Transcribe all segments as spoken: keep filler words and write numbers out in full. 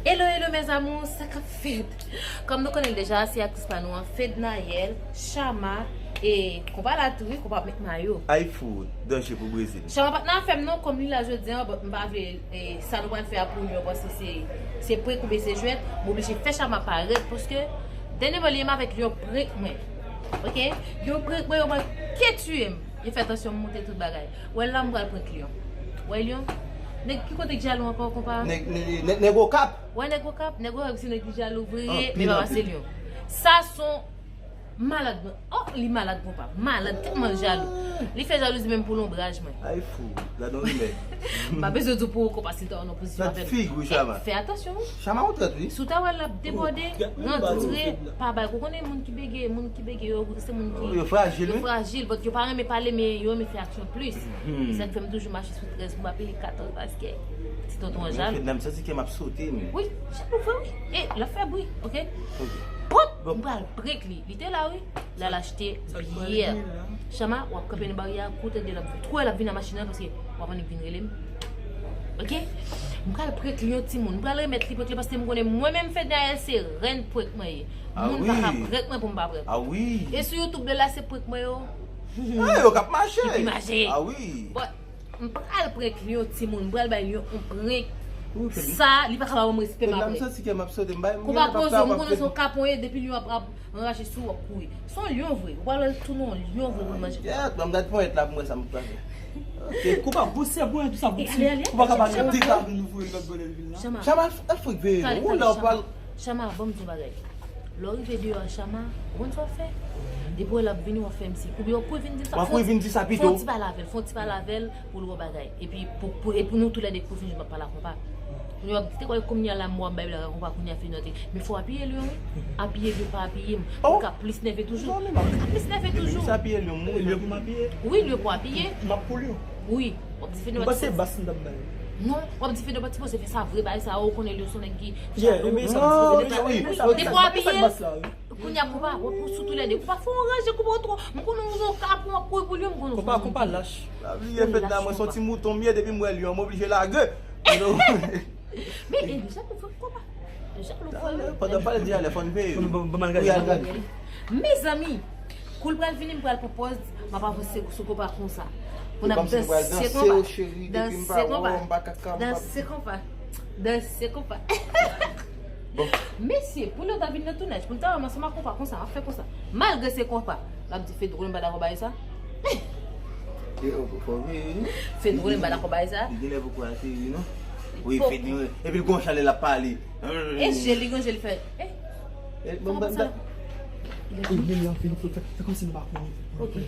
Hello, hello, mes amours, sa k ap fèt? Kòm nou konnen l deja, se aktris pa nou an, Fednaelle, Chama, e konpa la tou, wi, konpa ap met mayo. Ay fou, danje pou Brezil. Chama pa t nan afè m non, kòm li la jodi an, but m pa vle, e, sa nou pral fè a pou li, yo panse se, se prank oubyen se jwèt, m oblije fè Chama parèt, paske dènyèman li menm avèk yon prank mwen. Ok? Yon prank mwen, yo manke tiye m. Yo fè tansyon m monte tout bagay. Wè la m pral prank Lyon. Wè Lyon? Nèg ki kote k jalou ankò, konpa? Nèg, nèg, nèg, nèg Okap. Wè nèg Okap? Nèg Okap se nèg ki jalou vre, men pa pase Lyon. Sa son malad, oh, li malad, konpa. Malad, tèlman l jalou. Li fè jalouzi menm pou lonbraj mwen. Ay fou, gade yon rimè. M pa bezwen di w pou ou, konpa, si l ta wè w nan pozisyon avè m. Fè atansyon, wi. Chama ou trèt, wi. Si w ta wè l ap debòde, rantre, pa bay. Ou konnen moun ki bege, moun ki bege, yo, se moun ki, yo frajil, yo frajil, but yo pa renmen pale, men yo renmen fè aksyon plis. Se sa k fè m toujou mache sou trèz pou m pa peye katòz, paske ti tonton an jalou. Fedna, m santi kè m ap sote, men. Wi, jalou vre, wi. E, l ap fè bri, ok? Ok. Pòt, m pral prank li. Li te la, wi. L al achte byè. Chama, w ap kanpe nan baryè a, koute de l ap vin. Twò l ap vin nan machin nan, paske w ap annik vin rele m. Ok? M pral prank li yon timoun. M pral remèt li prank li paske m konnen mwen menm Fednaelle se rèn prank mwen ye. Moun pa ka prank mwen pou m pa prank. Ah wi. E sou YouTube de la se prank mwen yo. Ah, yo k ap mache. Ki pi mache. Ah wi. But m pral prank li yon timoun. M pral bay li yon prank. Sa, li pa ka ba m respè m ap prank. Konpa poze w, m konnen se yon kapon ye, depi li ap, ap anrache sou w ap kouri. Se yon lyon vre. Ou pral wè l tounen yon lyon vre pou l manje. Yèt, ban m gad ponyèt la pou m wè sa m pral fè. Ok, konpa, bon, se bon, tout sa, bon, ti, konpa ka pale. Chama, Chama, al frik veye nou. Ou la, ou pral. Chama, ban m di yon bagay. Lè w rive deyò a, Chama, ou konn sa w ap fè? Depi w wè l ap vini, w ap fè m siy. Oubyen w ap kouri vin di sa. W ap kouri vin di sa pito. Fè yon ti pale avè l, fè yon ti pale avè l pou l wè bagay. Epi pou, pou, e pou nou toulède kouri vin jwenn m ap pale ak konpa. Kounye a, te kwè kounye a la m ap bay blaga konpa, kounye a fini note. Men fò w apiye Lyon, wi. Apiye Lyon, pa apiye m. Ou ka plis nève toujou. Ou ka plis nève toujou. Depi m sa apiye Lyon, m mouri. Lyon pou m apiye? Wi, Lyon pou apiye. M ap pou Lyon. Wi. W ap di Fedna pa t sipoze. M panse bas m t ap bay. Non, w ap di Fedna pa t sipoze fè sa vre bagay sa, ou konnen Lyon se yon nèg ki jalou. Depi w apiye l, kounye a konpa, w ap sou toulède. Konpa fè yon ranje, konpa w twò. M konnen w se yon kapon, w ap kouri pou Lyon, m konnen w se yon... Konpa, konpa lach. Pa bliye Fedna, mwen se yon ti mouton m ye, depi m wè Lyon, m oblije lage. Men, e, li jalou vre, konpa. Li jalou vre. Talè, pandan pale di alè, fò n veye. Bon, bon, bon, al gade. Wi, al gade. Mezanmi, kou l pral vini, m pral pran pòz, m ap avanse sou konpa konsa. Pou n ap danse konpa. Danse konpa. Danse konpa. Danse konpa. Mesye, pou nou ta vin nan tounaj, pou n ta wè m ansanm ak konpa konsa, m ap fè konsa. Malgre se konpa, l ap di Fedna, m pa dakò bay sa. Fedna, m pa dakò bay sa. Li genlè poko ateri, non? Wi, Fedna, epi l gon chalè l ap pale. E je li gon je li fè. E, ban m sa. Li menm nan fini fè, fè kòmsi m pa konnen. Ok.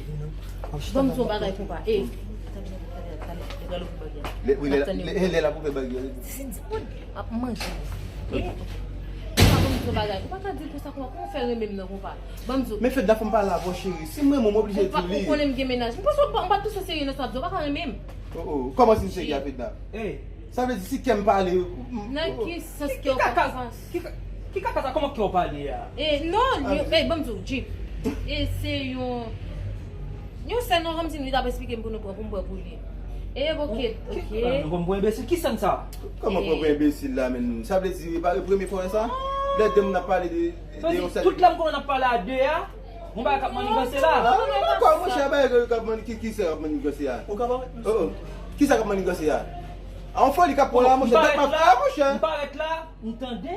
Ban m di yon bagay konpa. E, talè, talè, talè, lè l ap ouvè baryè. Lè, wi, lè, lè, lè l ap ouvè baryè. Ap manje. E, konpa, ban m di yon bagay. Ou pa ka di l konsa, konpa. Kòman w fè renmen m nan, konpa? Ban m di w. Men Fedna, fò m pale avè w, cheri. Si m renmen w, m oblije di w li. Ou konnen m gen mennaj. M panse w pa, w pa tou serye nan sa w ap di. Ou pa ka renmen m. Oh, oh. Kòman si m serye a, Fedna? Sa vle di si kè m pale. Nan ki sans kè w pa konprann? Ki ka-, ki kaka sa, kòman kè w pale a? E, non, e, ban m di w, Jeep. E se yon, yon sè non, kòmsi li t ap esplike m pou nou pran, pou m pran pou li. E, ok, ok. Kòman pran pou enbesil? Ki sèn sa? Kòman pran pou enbesil la, men? Sa vle di, e pa premye fwa sa? Lè de moun ap pale de, de, de yon sèn. Tout lè m konnen n ap pale a de a, gon bagay k ap manniganse la. Ah, men pa kwa, monchè, bagay k ap manni-, ki, ki sa k ap manniganse a? Ou ka parèt, mesye. Oh, oh. Ki sa k ap manniganse a? A, yon foli k ap pran la, monchè, dat m ap fè, monchè. M parèt la, m tande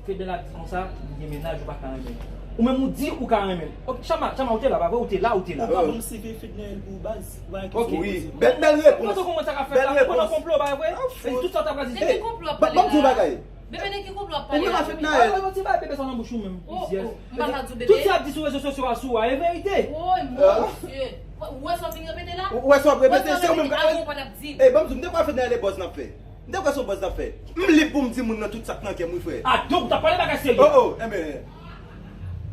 Fedna ap di konsa, li gen mennaj, ou pa ka renmen l. Ou menm ou di ou ka renmen l. Ok, Chama, Chama, ou te la, pa vre? Ou te la, ou te la. Ou ka ban m seve Fednaelle pou baz. Ou pa gen kesyon poze. Wi, bèl, bèl repons. Ou konprann sa k ap fèt la? Ou konprann konplo, pa vre? E tout sa w t ap pale. Depi konplo ap pale la. Ban m di yon bagay. Bebe, de ki konplo w ap pale la? Ou menm a Fednaelle. Ou ti bay bebe sa nan bouch ou menm. Oh, oh, m pa ka di w bebe. Tout sa y ap di sou rezo sosyo a sou ou a, e verite. Woy, mesye. Ou wè sa w ap vin repete la? Ou wè sa w ap repete, se ou menm k ap di. Ey, ban m di w, m te kwè Fednaelle e buzz n ap fè. M te kwè se yon buzz n ap fè. M lib pou m di moun nan tout sa k nan kè m, wi, frè. Ah, donk ou t ap pale bagay serye. Oh, oh, enben.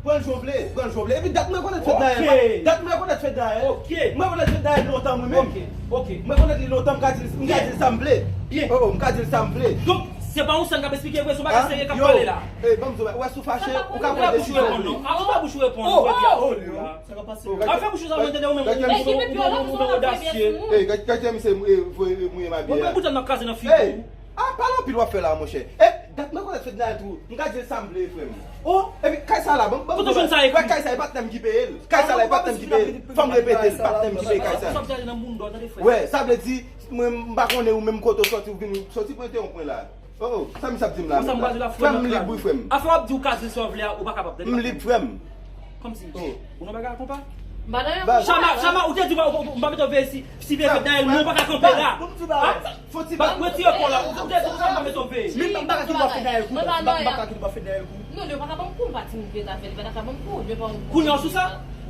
Pran l jan w vle, pran l jan w vle. Epi dat m rekonèt Fednaelle, dat m rekonèt Fednaelle. Ok. M rekonèt Fednaelle lontan, mwen menm. Ok, ok. M rekonèt li lontan, m ka di l, m ka di l sa m vle. Byen. Oh, oh, m ka di l sa m vle. Donk, se pa yon sèn k ap esplike vre, se yon bagay serye k ap pale la. Ey, ban m di w, ou wè si w fache, ou ka pran desizyon pou li. Avan pa bouch ou reponn, ou wè byen. Oh, oh, oh. Sa ka pase. Ap fè bouch ou sa mwen tande ou menm, ou menm odasye. Ey, gad, gad jan misye mouye, mouye, mouye m a byè. Mwen, mwen, koute m ap kraze nan figi w. Ey, ah, pale anpil w ap fè la, monchè. Ey, Dat mwen konn fèt nan tou. M ka di l sa m vle, frè m. Oh! Epi kay sa la, ban m, ban m. Kote w jwenn sa ekri? Wè, kay sa, e patnè m ki peye l. Kay sa la, e patnè m ki peye l. Fò m repete l, patnè m ki peye kay sa. Sa w ap chaje nan moun dò, tande, frè. Wè, sa vle di, mwen, m pa konnen ou menm kote w sòti, ou vin sòti pwente yon pwen la. Oh, oh, sa misye ap di m la menm la? Frè m, m lib, wi, frè m. Afè w ap di ou ka di sa w vle a, ou pa kapab, tande. M lib, frè m. Kòmsi. Oh. Ou nan bagay la, konpa? M pa nan yon bagay. Chama, Chama, ou te di m, ou, ou, ou pa mete w veye si, si veye fèt Daniel, mwen pa ka kanpe la. Fò ti bagay. Fò ti bagay. Retire kò w la. Ou te di konsa, m pa mete w veye. Menm m pa ka kite w fèt Daniel kou. M pa ka kite w fèt Daniel kou. Non, yo pa ka ban m kou, m pa di m veye zafè, yo pa ka ban m kou, yo pa ban m kou. Kounye a sou sa?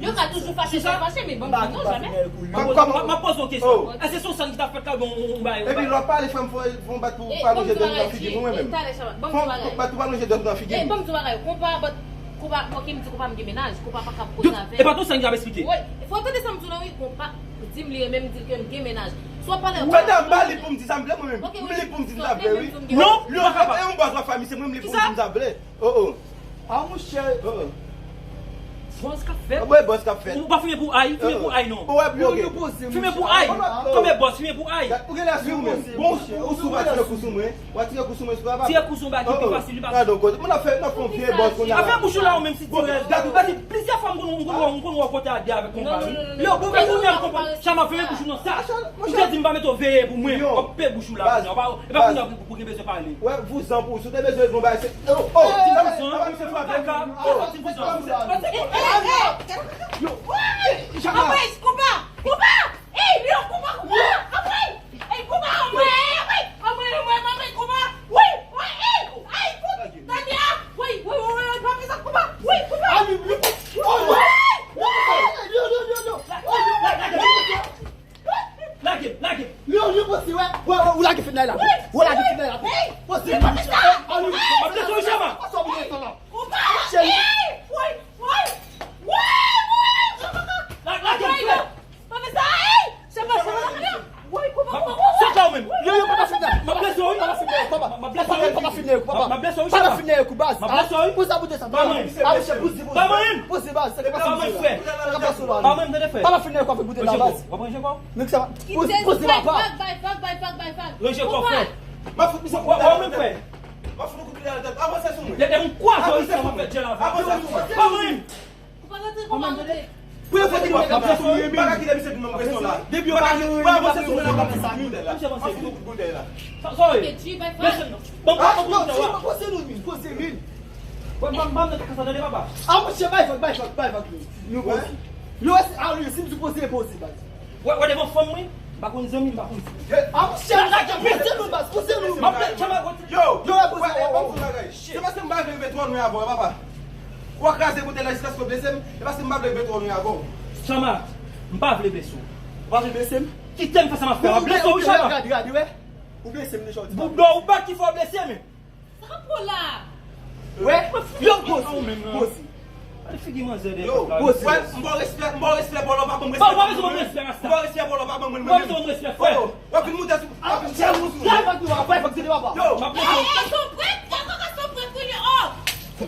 Yo ka toujou fache, yo fache, men ban m kou, non, jamè. M ap poze yon kesyon. Èske se yon sèn ki t ap fèt la, oubyen yon, yon, yon bagay, yon bagay? Epi lè w ap pale, frè m, fò, fò w bat pou w pa lonje dwèt nan figi m, wi, mwen menm. Fò w bat pou w pa lonje dwèt nan figi m. Ban m di yon bagay, konpa, bat, konpa, ok, m di konpa m gen mennaj, konpa pa kab koze avè m. E pa tou sa m t ap esplike. Wi, fò w tande sa m di w la, wi, konpa, di m li renmen m, di l ke m gen mennaj. Si w ap pale, konpa, m lib pou m di sa m vle, mwen menm. M lib pou m di sa m vle, wi. Non, ou pa kapab. E yon bòs nan fanmi, se mwen m lib pou m di sa m vle. Oh, oh. Ah, monchè. Oh, oh. Bòs k ap fèt. Mwen bòs k ap fèt. Ou pa fimen pou ay, fimen pou ay non. Ou wè, yo, yo poze, fimen pou ay. Konbyen bòs, fimen pou ay. Ou gen la sou mwen. Bon, ou sou, va tire kou sou mwen. Wa tire kou sou mwen, sou papa. Tire kou sou mwen ki pi fasil, li pa. Gadon kote. Moun ap fè, n ap fè yon vye bòs kounye a la. Afè bouch ou la, ou menm si ti rèl. Gade, gade, plizyè fwa m konn, m konn, m konn wè w kote a de avèk konpa wi. Yo, bon, men kounye a m konprann. Chama, fèmen bouch ou non, sa. Ou te di m pa mete w veye pou mwen. W ap pe bouch ou la kounye a. E pa kounye a pou, pou gen bezwen pale. Wè, vouzan pou ou. Si w te bezwen yon bagay, se, oh, oh, ti vouzan. Papa, misye frape. Papa, ti vouzan. Yo, Chama. Anmwey, konpa, konpa. Ey, yo, konpa, konpa. Anmwey. Ey, konpa, anmwey, anmwey, anmwey, anmwey, anmwey, konpa. Wi, wi, ey, ey, fout, Tania. Wi, wi, wi, wi, wi, pa fè sa, konpa. Wi, konpa. Wi, wi, wi. Lage, lage. Yo, yo, poze, wè. Wè, wè, ou lage fèt la. Wi, wi. Poze, wi. Alo. M ap desann, Chama. Konpa. Cheri. Ey, wi, wi. Wi, wi. Lage, lage. Pa fè sa, ey! Chama, Chama, Chama. Woy, kouman, kouman, kouman? Sot la ou menm. Yo, yo, papa fèt la. M ap blese w, wi. Papa fèt la, papa. M ap blese w, wi. Papa fèt la, kou, papa. M ap blese w, wi, Chama. Papa fèt la, kou, baz. M ap blese w, wi. Pou sa, pou sa. Pa manyen m. Ah, monchè, poze, poze. Pa manyen m. Poze, baz. Sa k ap pase la. Pa manyen m, frè. Sa k ap pase la. Pa manyen m, tande, frè. Papa fèt la, kou, ap goute la, baz. W ap ranje kò? Nèg sa, poze, poze, papa. Ranje kò, frè. M ap fout misye kou. Ou menm, frè. M ap fout yon kout pye nan tèt. Avanse sou mwen. Depi m kwaze w isi, m ap fè djèl avè w. Avanse sou mwen. Pa manyen m. Ou pa rantre kòman ou te. Premye fwa ki nou mèt ap fè sou mwen, m pa ka kite misye vin ban m presyon la. Depi yo pa jwenn, avanse sou mwen la, m ap fout kout boutèy la. M ap fout kout boutèy la. Sa, sa w ye? Mesye, ban m, ban m kout boutèy la. Poze nou, poze nou. Ban m, ban m nan kaka sa, tande, papa. Ah, monchè, bay vag, bay vag, bay vag. Nou poze. Yo, si, ah, si m di poze, poze, baz. Wè, wè, devan fanm, wi. M pa konn zanmi, m pa konn fi. Ah, monchè, poze nou, baz, poze nou. M ap, chama, yo, yo, poze, wè, wè, wè. Se paske m pa vle rive twò lwen avè w, papa. Ou a kraze kote la jiskaske w blese m, e paske m pa vle rive twò lwen avè w. Chama, m pa vle blese w. Ou pa vle blese m? Kite m fè sa m ap fè. M ap blese w, wi, Chama. Gade, gade, wè. Ou blese m deja, w di. Bout dò ou bat ki fè w blese m. Sa k ap pran la? Wè, yo, poze, poze. Gade figi manzè de yo, poze. Wè, m ba w respè, m ba w respè, bolo, pa ban m respè. Ou pa bezwen ban m respè, rasta. M ba w respè, bolo, pa ban mwen, mwen menm. Ou pa bezwen ban m respè, frè. Oh, oh. W ap vin moute sou, w ap vin moute sou mwen. Yo. Ey, ey, son prèt, ey, kaka son prèt, wi, oh. Ey, son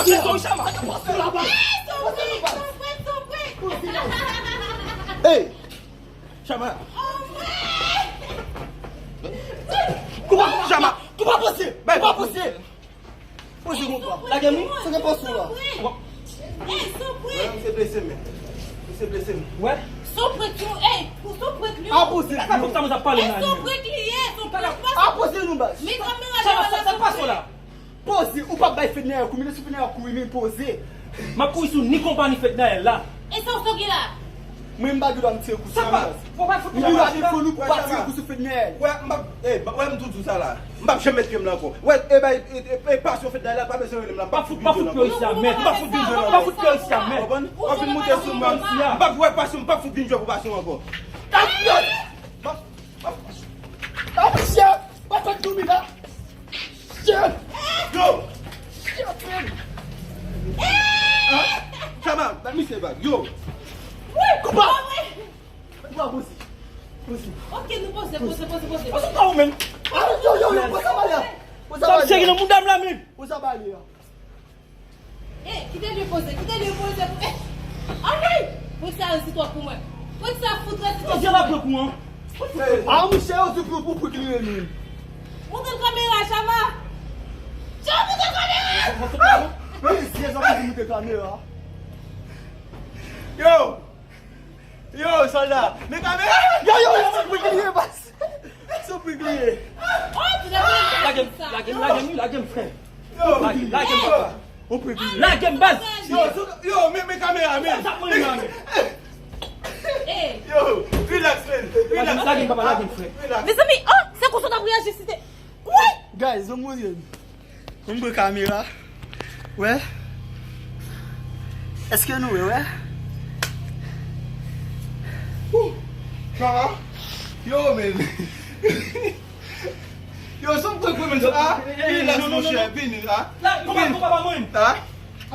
prèt, son prèt, son prèt. Ey, Chama. Anmwey! Koupa, Chama! Koupa, poze! Koupa, poze! Poze, koupa. Lage m, wi. Se gen pòs ou la. Ey, son prèt! Misye blese m. Misye blese m. Wè? Son prèt, ey, son prèt, li. A poze. Kaka fòk sa mwen t ap pale la. Ey, son prèt, li ye, son prèt. A poze nou, baz. Met kamera la. Chama, sa, sa k pase w la? Poze, ou p ap bay Fednaelle kou, men si Fednaelle ap kouri, men poze. M ap kouri sou ni konpa ni Fednaelle la. E sa w sot gen la? Mwen m pa gen dwa m tire kou sou yon baz. Ou pa fout mwen ap fè nou pou pa tire kou sou Fednaelle. Wè, m p ap, e, wè m tou di w sa la. M p ap janm met pye m la ankò. Wè, e bay, e, e, e pasyon Fednaelle la, pa bezwen rele m la, m p ap fout vin jwe la ankò. M p ap fout pye w isi a, mèt. M p ap fout vin jwe la ankò. M p ap fout pye w isi a, mèt. Ou konprann? W ap vin moute sou mwen. M p ap wè pasyon, m p ap fout vin jwe pou pasyon ankò. Pasyon! Ah, monchè! Pa fè domi la! Shit! Yo! Shit, man! Ah! Chama, bat misye vag. Yo! Wi! Koupa! Koupa, poze. Poze. Ok, nou poze, poze, poze, poze. Poze pa ou menm. Ah, yo, yo, yo, poze sa bale a. Poze sa bale a. Sa m sere nan mouda m la menm. Poze sa bale a. Ey, kite li poze, kite li poze. Ey, anmwey! Poze sa resi twòp pou mwen. Poze sa fout resi twòp pou mwen. Poze la pran kou an. Ah, monchè, yo di pou, pou, pou klire nou. Montre l kamera, Chama. Mwen fout la, non? Mwen zyè zòt pou moute kamera. Yo! Yo, sòlda! Men kamera! Yo, yo, yo, se pou kliye, baz! Se pou kliye! Lage m, lage m, lage m, lage m, frè. Yo! Lage, lage m, papa. Ou pran ki lè? Lage m, baz! Yo, sou, yo, men, men kamera, men. Sa mwen la, men. Yo, relax, man. Relax. Lage m, papa, lage m, frè. Relax. Mezanmi, oh, se konsa w t ap reyaji si te. Woy! Guys, ban m montre nou. Ban m pran kamera. Wè. Èske nou wè, wè? Ouh. Sa va? Yo, men. Yo, sa m pran koumen sa, ah? Relax, monchè, vini, ah. Vini. Ah?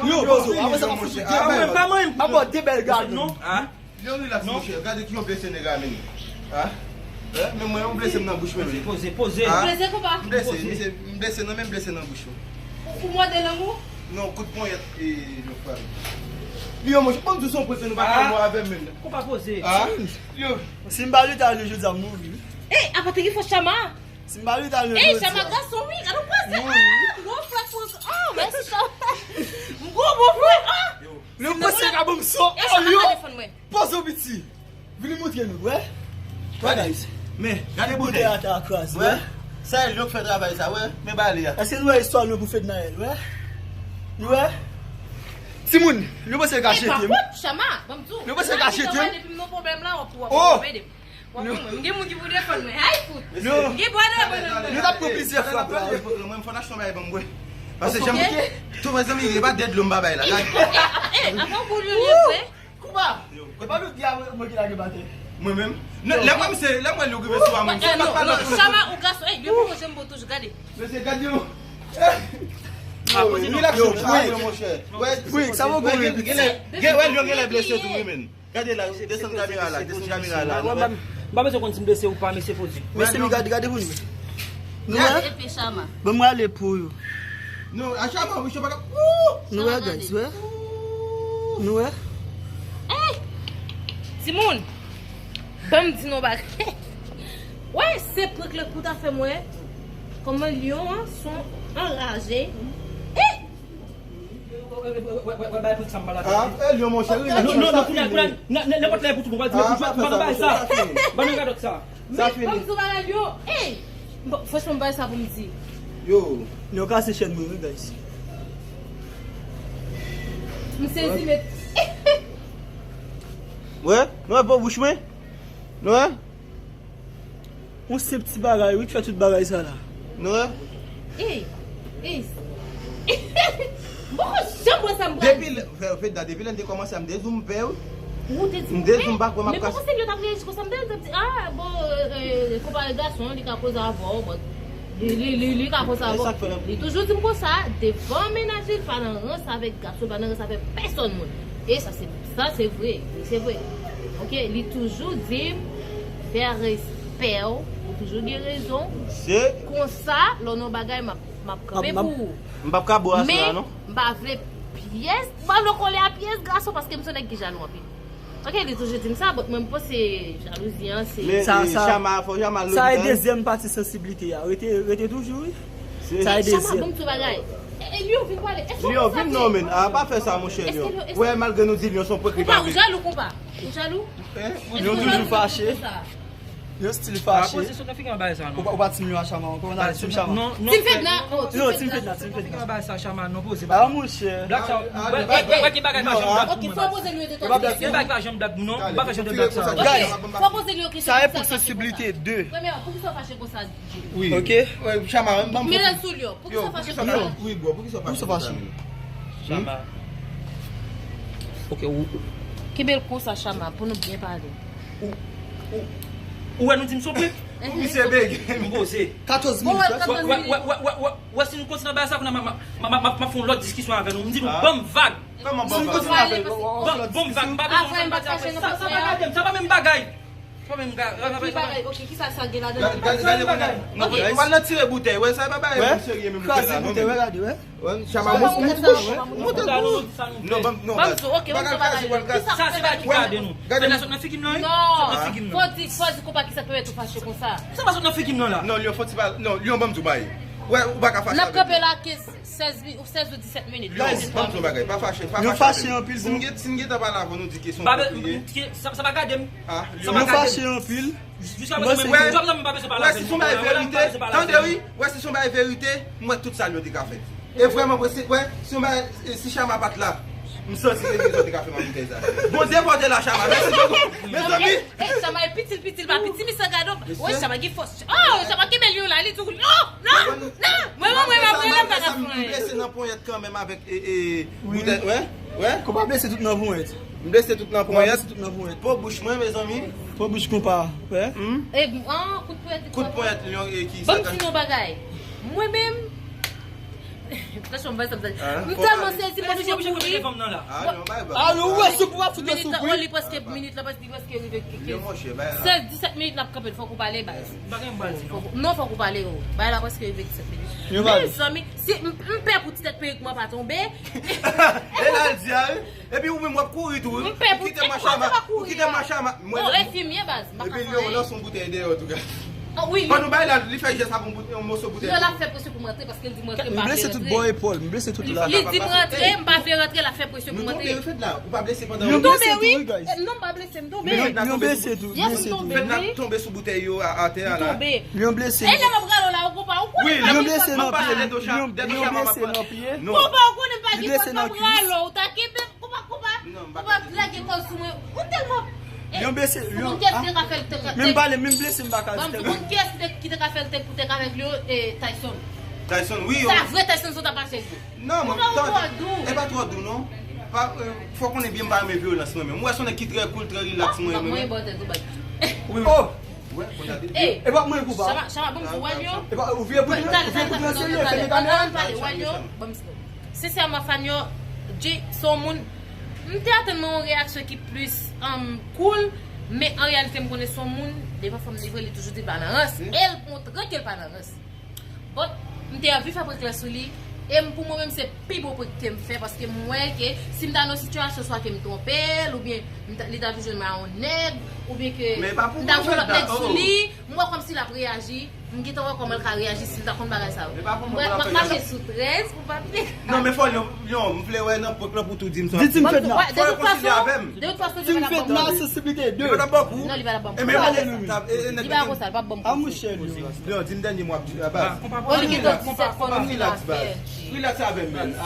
Yo, pozo, apre sa, m ap fouti. Ah, mwen, pa mwen. M ap ba w de bèl gade. Non? Ah? Yo, relax, monchè. Gade ki yon blese nèg la mennen. Ah? Eh, men mwen, yon blese m nan bouch mwen. Poze, poze, poze. Ah? Blese konpa? M blese, misye, m blese nan men, m blese nan bouch mwen. Ou, ou mòde lang ou? Non, kout ponyèt, e, yo frè. Yo, monchè, ban m di w se yon pwofesyon, nou pa ka mò avè m menm. Konpa poze. Ah? Yo. Si m pa lite a, jodi a, m mouri. Ey, apa te gen fòs Chama? Si m pa lite a, jodi a. Ey, Chama gason, wi, gade w pase. Ah, gwo frè pou, ah, mèsi, Chama. Gwo, gwo frè, ah. Yo, pase ka ban m son. Ey, Chama, pa defann mwen. Poze w piti. Vini montre nou, wè. Wè, guys. Men, gade boutèy. Boutèy ata kraze, wè. Sa e Lyon k fè travay sa, wè. Men bale a. Èske nou wè istwa Lyon pou Fednaelle, wè? Nou wè? Timoun, Lyon panse l ka jete m. Ey, pa kont, Chama, ban m di w. Lyon panse l ka jete m. Depi m nan pwoblèm la, w ap, w ap ede m. W ap pran mwen. M gen moun ki pou defann mwen. Ay, fout. M gen bwa nan mwen. Lyon t ap pran plizyè frap la. Mwen, fò n achte yon bagay ban m bwè. Paske jan m tou, mezanmi, e pa dèdlo m pa bay la. Ey, ey, ey, avan w boule, vre. Kouba! E pa nou di a mwen ki lage batè. Mwen menm? Non, lè mwen se, lè mwen li rive sou a mwen, se pa, pa lòt moun. Chama, ou gason, ey, depi mwen janm bo toujou, gade. Mesye, gade yo. Yo, relax, yo, monchè. Wi, sa va, gen, gen, gen, wè, yo gen lè blese tou, wi, men. Gade la, desann kamera la, desann kamera la, nou wè. M pa bezwen konn si m blese ou pa, mesye poze. Mesye, mi gade, gade pou nou. Nou wè? Gade epe Chama. Ban m rale pou yo. Non, a Chama, wi, Chama ka, wou! Nou wè, guys, wè? Nou wè? Ey! Timoun, ban m di nou bagay. Wè, se prank la pou ta fè mwen. Kòman Lyon an son anraje. Ey! Ah, fè Lyon, monchè, wi. Non, non, non, kounye a, kounye a, n-, n-, nenpòt lè pou tou, mwen pral di, mwen pral bay sa. Ban nou radòt sa. Sa fini. Ban m di w bagay, Lyon. Ey! Bon, franchman, m pa sa pou m di. Yo. Lyon kase chèn mwen, wi, guys. M sezi, men. Wè, nou wè bò bouch mwen? Nou wè? Yon senp ti bagay, wi, k fè tout bagay sa la. Nou wè? Ey, ey. M poko janm wè sa m pral di. Depi lè, fè, fè dat, depi lè n te kòmanse a, m te di w m pè, wi. Ou te di m pè? M te di w m pa kwè m ap kase. Men m pa panse ke yo t ap reyaji konsa, m te di, ah, bon, euh, euh, konpare gason, li ka koze avè w, bon. Li, li, li, li ka koze avè w. Li toujou di m konsa, devan mennaj li, li pa nan rans avèk gason, li pa nan rans avèk pèsonn moun. E sa se, sa se vre, wi, se vre. Ok, li toujou di m, fè respè w, ou toujou gen rezon. Konsa, lè w nan yon bagay, m ap, m ap kanpe pou ou. M p ap ka bo asou la, non. Men, m pa vle pyès, m pa vle kole a pyès gason, paske m se yon nèg ki jalou anpil. Ok, li toujou di m sa, but mwen, m panse jalouzi an, se. Men, sa, eh, sa, Chama, fò Chama louvri. Sa e dezyèm pati sansiblite a. Rete, rete toujou, wi. Sa e dezyèm. Chama, bon, m di w bagay. E, e, Lyon, vin pale. Lyon, vin non, men. Ah, pa fè sa, monchè, Lyon. Wè, malgre nou di Lyon se yon prank, li pa vle. Ou jalou, konpa? Ou jalou? Lyon toujou fache. Lyon still fache. Ou pa, ou pa Team Lyon a Chama ankò, ou nan Team Chama. Non, non, Team Fedna, oh, Team Fedna. Team Fedna, Team Fedna. Fè bagay sa, Chama, non, poze. Ah, monchè. Black sa, wè, wè, wè, ki bagay pa janm dat pou mwen. Ok, fò poze Lyon de tan. Ki bagay pa janm dat pou non, m pa fè janm de black sa. Guys, fò poze Lyon kesyon. Sa e pou sansiblite de. Premyèman, poukisa w fache konsa? Wi. Ok. Wè, Chama, ban m. Mete l sou Lyon. Poukisa w fache konsa? Wi, bro, poukisa w fache konsa? Chama. Ok, ou. Kenbe l konsa, Chama, pou nou byen pale. Ou, ou, ou wè nou di m sou prank? Ou misye bege. M poze. Katòz minit, wè. Wè, wè, wè, wè, wè, si nou kontinye bagay sa, kounye a m, m, m, m, m ap fè yon lòt diskisyon avè nou. M di nou, ban m vag. Kòman ban m vag? Ban, ban m vag. M pa bezwen konn pati apre. Sa, sa pa gade m, sa pa menm bagay. Sa pa menm bagay. Ki bagay? Ok, kisa sa gen ladan? Gade, gade, gade, gade. Ou al nan tire boutèy, wè, sa pa bagay serye menm. Kraze boutèy, wè, gade, wè. Wè, Chama, monte, monte, monte. Non, ban m, non, baz. Bagay kraze, wè, kraze. Sa se pa ki gade nou. Gade nou. Sot nan figi m nan, wi. Sot nan figi m nan. Fò di, fò di konpa kisa k pèmèt ou fache konsa. Sa pa sot nan figi m nan la. Non, Lyon, fò ti pa, non, Lyon, ban m di w bagay. Wè, ou pa ka fache avè m. N ap kanpe la, kenz. Sèz mi- ou sèz ou disèt minit. Guys, ban m di yon bagay, pa fache, pa fache avè m. Si m gen, si m gentan pale avè w, nou di ke se yon kont li ye. Sa, sa pa gade m. Ah, Lyon. Sa pa gade m. Jiska prezan, menm, jòb la, m pa bezwen pale avè l. Wè, si se yon bagay verite, tande wi, wè, si se yon bagay verite, m wè tout sa Lyon te ka fè. E vrèman, wè, si, wè, si se yon bagay, e, si Chama pa t la, m santi se Lyon te ka fè m boutèy sa. Bon, depòte la, Chama. Mèsi bokou. Mezanmi. Ey, Chama e piti, piti, li pa piti, misye gade. Wè, Chama gen fòs. Oh, Chama kenbe Lyon la, li tou. Oh, non, non. Mwen, mwen, mwen, mwen, mwen, mwen, mwen, mwen. Blese nan ponyèt kanmenm avèk, e, e, boutèy, wè, wè. Konpa blese tout nan ponyèt. M blese tout nan ponyèt. Blese tout nan ponyèt. Po bouch mwen, mezanmi. Po bouch konpa, wè. Hmm? E, ah, kout ponyèt, kout ponyèt, Lyon, e ki sa. Ban m di nou yon bagay. Mwen menm, franchman, m pa sa m sa. M tèlman sezi, mwen oblije kouri. Ah, non, bay, bay. Ah, non, wè, sou pou ap fout sou pri. Minit la, oh, li prèske, minit la, prèske, li prèske rive. Lyon, monchè, bay la. Sèz, disèt minit n ap kanpe, fòk ou pale, baz. M pa gen bagay di non. Fòk ou, non, fòk ou pale, oh. Bay la prèske rive disèt minit. Mezanmi, si m, m pè pou ti tèt perik mwen pa tonbe. E la l di a, wi. Epi ou menm w ap kouri tou, wi. M pè pou ti tèt mwen pa kouri. Ou kite mwen Chama, ou kite mwen Chama. Mwen, oh, enfimye, baz, m pa ka fè anyen. Epi Lyon lanse yon boutèy deyò, antouka. Ah, wi, ban nou bay la, li fè jès avè yon bout-, yon moso boutèy. Lyon, l ap fè presyon pou m rantre, paske l di m rantre, m pa vle rantre. M blese tout bò epòl, m blese tout la. Li di m rantre, m pa vle rantre, l ap fè presyon pou m rantre. Nou tonbe, wi, Fedna, ou pa blese pandan. M tonbe, wi. Non, m pa blese, m tonbe. Lyon blese tou, blese tou. Fedna tonbe sou boutèy yo a, atè a la. M tonbe. Lyon blese. E lè m ap rale w la, ou konpa, ou konnen m pa gen fòs. Lyon blese nan pye. Lyon, Lyon blese nan pye. Konpa, ou konnen m pa gen fòs, m ap rale w, ou ta kenbe, konpa, konpa, konpa lage kò sou mwen. Ou tèlman. Lyon blese, Lyon, ah. Men m pale, men m blese, m pa ka di tèk. Bon, kiyès ki te, ki te ka fè l tèk pou tèk avèk Lyon, e, Tyson? Tyson, wi, yo. Sa vre Tyson sot ap mache. Non, mwen, tande, e pa twò dou, non. Pa, e, fò konnen byen m pa renmen vyolans, mwen menm. Ou wè se yon nèg ki trè cool, trè relax, mwen renmen. Mwen, mwen, mwen, mwen. Wi, wi. Oh! Wè, kounye a te. E pa mwen koupa. Chama, Chama, ban m di w, Lyon. E pa, ou vye pou, ou vye pou nan serye, fèmen kamera. Ban m di w. Sensèman, Fanyo, Jay, se yon moun, m te atann mwen yon reyaksyon ki plis, um, cool, men an reyalite, m konnen se yon moun, devan fanm li vre, li toujou di l pa nan rans. E l montre ke l pa nan rans. But, m te anvi fè prank la sou li. E m, pou mwen menm, se pi bon prank ke m fè, paske m wè ke si m ta nan yon sitiyasyon, swa ke m twonpe l, oubyen m ta, li ta vin jwenn mwen a yon nèg, oubyen ke m ta jwenn lòt nèg sou li, m wè kòmsi l ap reyaji. M gentan wè kòman l ka reyaji si l ta konn bagay sa yo. M ap mache sou trèz pou pa pye. Non, men fò Lyon, Lyon, m vle wè nan prank lan pou tou di m sa. Di Team Fedna. Fò rekonsili avè m. De tout fason, Team Fedna, sansiblite de. Li pa t ap ba w kou. Non, li pa t ap ba m kou. Li pa konsa, li pa t ap ba m kou. A monchè, Lyon. Lyon, di m dènye mo ap di la, baz. Oh, li gentan disèt fò nou relax, baz. Relax avè m, man.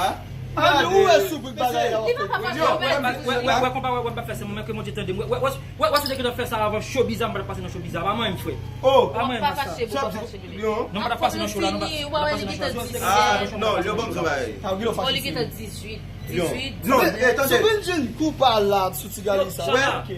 Ah, men ou wè sou prank bagay la w ap fè. Li pa ka fache avè m. Wè, wè, wè, konpa, wè, wè, m ap fè se mwen ke Bondye tande m. Wè, wè, wè, wè, wè, si w te gentan fè sa avan show biza, m pa t ap pase nan show biza. Pa manyen m, frè. Oh. Pa manyen, masa. Lyon. Non, m pa t ap pase nan show la, non, m pa t ap pase nan show la. Ah, non, Lyon, ban m di yon bagay. Oh, li gentan dizuit. Dizuit. Non, eh, tande. Si w vin jwenn koupa la sou ti gari sa, ok.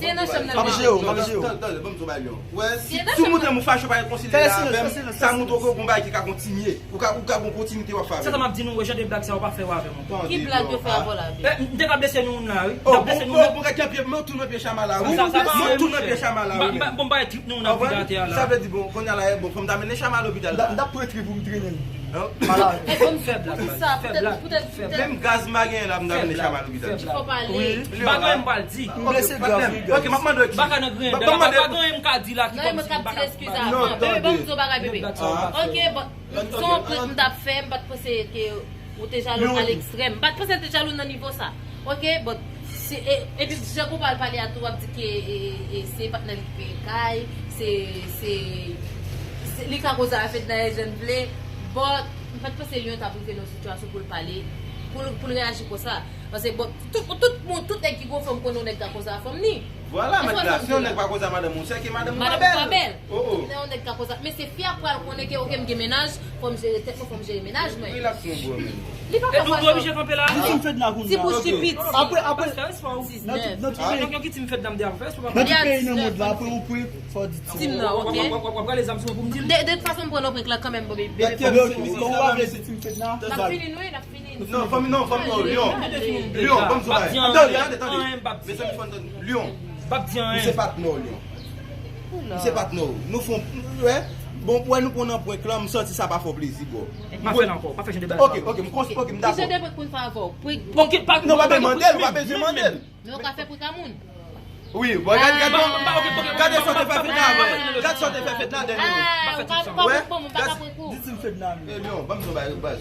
Se nan chanm nan. M ap jere w, m ap jere w. Tande, tande, ban m di yon bagay, Lyon. Wè, si, si w montre m ou fache, ou pa rekonsilye avè m, sa montre ke w gon bagay ki ka kontinye. Ou ka, ou ka gon kontinite w ap fè avè m. Se sa m ap di nou, wè, jan de blag sa yo pa fè yo avè m ankò. Ki blag yo fè avè w la, bebe? Eh, m te ka blese nou la, wi. M ta blese nou. Bon, bon, bon, gade pye, mwen tou nan pye Chama la, wi. Mwen tou nan pye Chama la, wi. Bon, m bay trip nou nan pye atè a la. Sa vle di, bon, kounye a la, bon, fò m ta mennen Chama lopital la. M t ap pran trip pou m trennen l. Hein? Malad. Fè blag, fè blag, fè blag. Menm gaz m pa genyen la, m ta mennen Chama lopital. Fò pale. Bagay m pral di. M blese grav, wi, guys. Ok, m ap mande w eskiz. Bagay nan griyen dèyè la, pa gen anyen m ka di la ki kòmsi m pa ka di. Non, tande. Bebe, ban m di w bagay, bebe. Ok, bon. Se yon prank m t ap fè, m pa t panse ke ou te jalou a lekstrèm. M pa t panse l te jalou nan nivo sa. Ok, but, se, e, epi jan konpa l pale a tou, w ap di ke, e, e, se patnè li ki peye kay, se, se, se, li ka koze a Fedna e jan l vle, but, m pa t panse Lyon t ap rive nan yon sitiyasyon pou l pale, pou l, pou l reyaji konsa. Paske, bon, tout, tout moun, tout nèg ki gon fanm konnen yon nèg ka koze a fanm ni. Vwala, mèt la, si yon nèg pa koze a madanm ou, se ke madanm ou pa bèl. Madanm ou pa bèl. Oh, oh. Lè yon nèg ka koze a, men se fi a pral konnen ke, ok, m gen mennaj, fò m jere tèt mwen, fò m jere mennaj mwen. Relax, mon bro, man. Li pa ka fè sa. Di Team Fedna kounye a. Ti bouch li piti. Apre, apre, nan tout, nan tout peyi, nan tout peyi nan mond la, apre yon prank, fò di Team. Team nan, ok. W ap, w ap, w ap, w ap rale zam sou mwen pou m di l. De, de tout fason, m pran nan prank la kanmenm, bebe. Bon, w ap vle di Team Fedna. N ap fini, nou, n ap fini. Non, fanmi, non, fanmi, non, Lyon. Lyon, ban m di w bagay. Tande, tande, tande. Mezanmi, fò n tande. Lyon. M se patnè w, Lyon. M se patnè w. Nou fè yon, wè. Bon, wè, nou pran nan prank lan, m santi sa pa fè w plezi, bro. M pa fè l ankò, pa fè jan de bagay sa. Ok, ok, m konsi, ok, m dakò. Ki jan de prank pou n fè avè w? Prank, prank, non, pa bezwen mande l, pa bezwen mande l. Men w ka fè prank a moun. Wi, bon, gade, gade, gade sa w te fè Fedna avè. Gade sa w te fè Fedna dènye. Ah, ou pa, ou pa bon, ou pa ka prank ou. Di Team Fedna, men. Eh, Lyon, ban m di w bagay, baz.